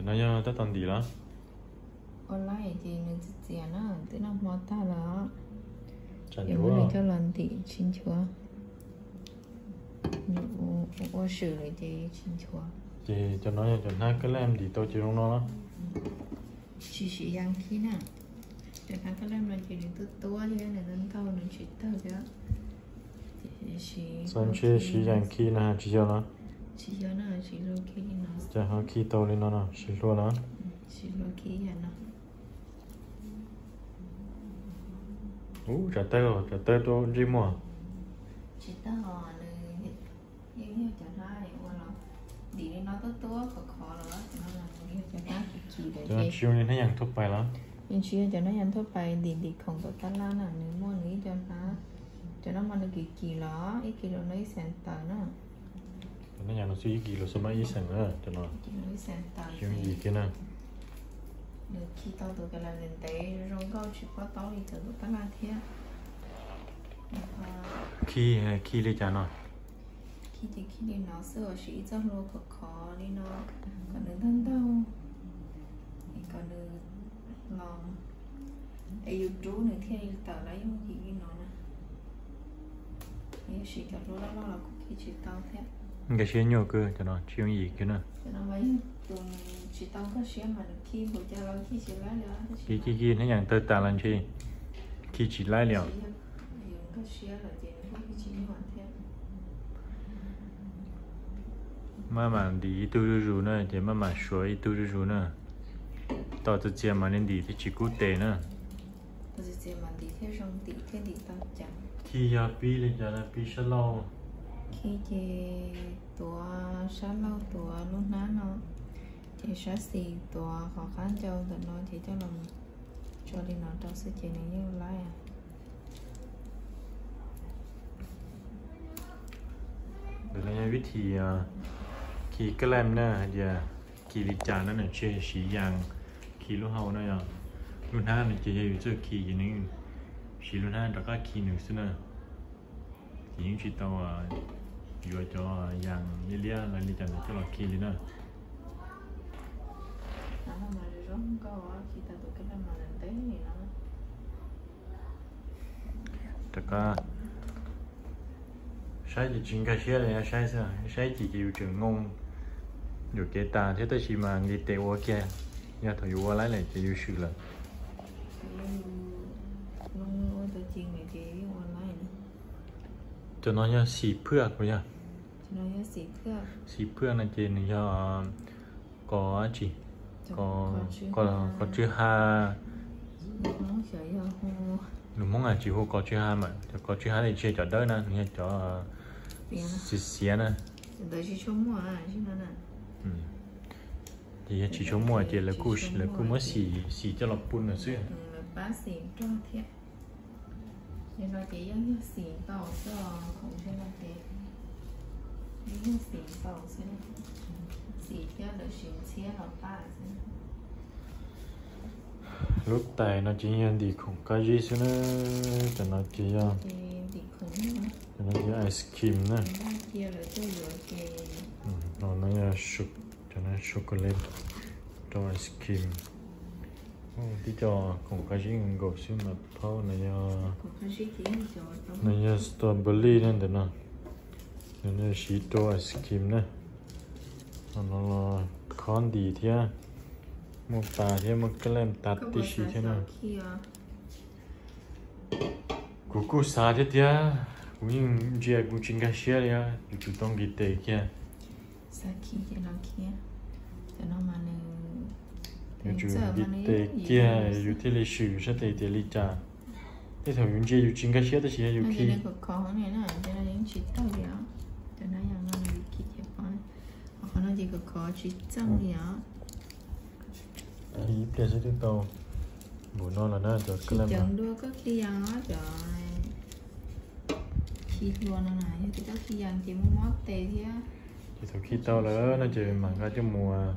No yog tab tom ntim los? Ua laij ces nws txias txias na, twb noj hmo tag los. Tsam ces muab nws coj los ntim tsis nchuav. Nws ua swm lawm ces tsis nchuav. Ces cov no yog cov hnab kab laj ntim tau ces zoo no los? Tsis siv yas khi na. Cov hnab kab laj no ces nws tuab tuab thiab nws ntau ntau nws tsis tawg thiab. Ces siv, ntshe siv yas khi no tsis yog los? Tsis yog na, siv hlua khi li no. Cas ho khi tau li no no, siv hlua los? Siv hlua khi yam no. Ub, tsam tawg, tsam tawg rau ntsej muag. Tsis tawg, nws yeej yog cov hnab ua los ntim li no tuab tuab khov khov los, cov no yog cov hnab kim kim lawm ces tsis zoo li hnab yas thuaj pais los? Nws tsis yog cov hnab yas thuaj pais ntim ntim khoom tom tab laj na, nws muaj nws ib co hnab. Cov no mas nws kim kim los ib kis los no ib xees tawm na. Cov hnab yas no xwb ib kis los xwb mas ib xees na, cov no yooj yim kiag na. Nws khi tau tus kas las ntev ntev zoo nkauj tsis pob taub li cov tom tab laj thiab. Khi, khi li cas no? Khi ces khi li no xwb, siv ib txoj hlua khov khov li no kom nws ntau ntau, kom nws los, es yus rub nws thiaj li tawm los yooj yim li no na. Yus siv cov hlua loj loj los kuj khi tsis tau thiab. Nkag siab nyuaj kawg, cov no tsis yooj yim kiag na. Cov no mas yog tus tsis tau nkag siab mas nws khi npaum cas los khi tsis laib li. Khi khi khi hnab yas tawg tas los ntshe khi tsis laib li os. Yus nkag siab lawm ces nws kuj khi tsis nyuaj thiab. Maj mam ntim ib tug zuj zus na, ces maj mam suav ib tug zuj zus na. Tom txias txias mas li ntim thiaj tsis kub tes na. Khi yog pib li cas no, pib sab laug? Khi ces tuav sab laug tuav lub hnab no, ces sab xis tuav qhov qab ncau ntawm no ces coj los tso li no rau xwb ces nws yeej laib. Ntawm no yog vib thim khi kab laj na, hais tias khi li cas na, nws tsis siv yas khi lub hau na yom. Lub hnab no ces yog yus txawj khi ces nws siv lub hnab rov qab khi nws xwb na. Ces yeej tsis tau yuav cov yas liab liab los li cas ntawd coj los khi li na. Rov qab saib ces tsis nkag siab li, saib xwb, saib ces ces yus tseem noo, yuam kev tas thiab, tab sis mas nqis tes ua kiag, yog thaum yus ua laib lawm ces yus swm lawm. Cov no yog xim phwaj puas yog? Xim phwaj no ces nws yog qos dab tsi? Qos tsw ha. Lus Hmoob tsis hu qos tsw ha mas, cov qos tsw ha li tsis yog cov dawb na, nws yog cov xiav xiav na. Ces yog tsis tshua muaj ces lawv kuj muab xim, xim coj los pun lawm xwb. Ces no ces yeej yog xim ntau xwb, khoom ntawm no ces yeej yog xim ntau xwb, xim thiab lawv siv ntxhiab los pab xwb. Lub tais no ces yog ntim khoom qab zib xwb na. Cov no ces yog, cov no ces yog ice cream na. No no yog chocolate rau ice cream. Tib co khoom qab zib nkaus xwb mas phauj no yog, no yog strawberry na ntawm no. Nws siv rau ice cream na. No los khob ntim thiab, muaj pas thiab muaj kab laj tas tib si thiab na. Kuv kuj xav thiab tiag, kuv yeej ntsia kuv tsis nkag siab li, yus tsum tau nqis tes kiag. Yus tsum nqis tes kiag yus thiaj li swm sab tes tias li cas. Tej thaum yus ntsia yus tsis nkag siab tab sis yog yus khi. Ib pliag xwb twb tau npaum no los na cov kab laj. Ces thaum khi tau lawm no ces mam nqa coj mus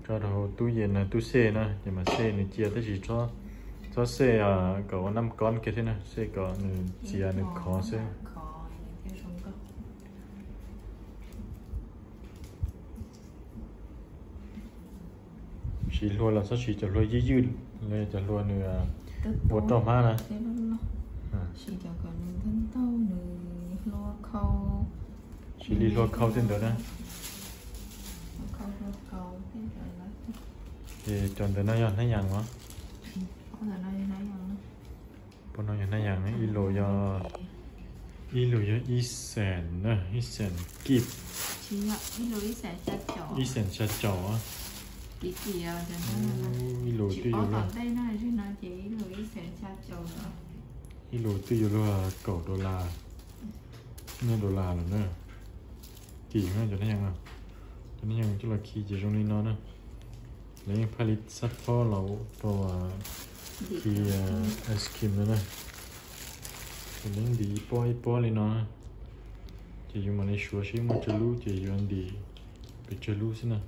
tso rau tub yees na, tub xej na, ces mam xej nws cia tab sis txhob xej kom ua naj kob kiag thiab na, xej kom nws txias nws khov xwb. Siv hlua los txhob siv cov hlua ywj ywj, los yog cov hlua nws ua roj hmab na. Siv cov kom nws ntau ntau, nws hlua khau, siv li hlua khau tej ntawd na. Hlua khau hlua kaus tej ntawd na. Ces cov ntawd no yog hnab yas os. Ntawm no yog hnab yas. Pab no yog hnab yas, ib lus yog, ib lus yog ib xees na, ib xees kib. Ib xees xya caum. Ib lus twb yuav luag, ib lus twb yuav luag kaum dollar, nyiaj dollar lawm na. Kim no cov hnab yas, cov hnab yas coj los khi ces zoo li no na. Lawv yeej phaj li xab phob los rau khi ice cream no na. Ces lawv ntim ib pob ib pob li no, ces yus mam li suav seb muaj tsawg lub ces yuav ntim pes tsawg lub xwb na.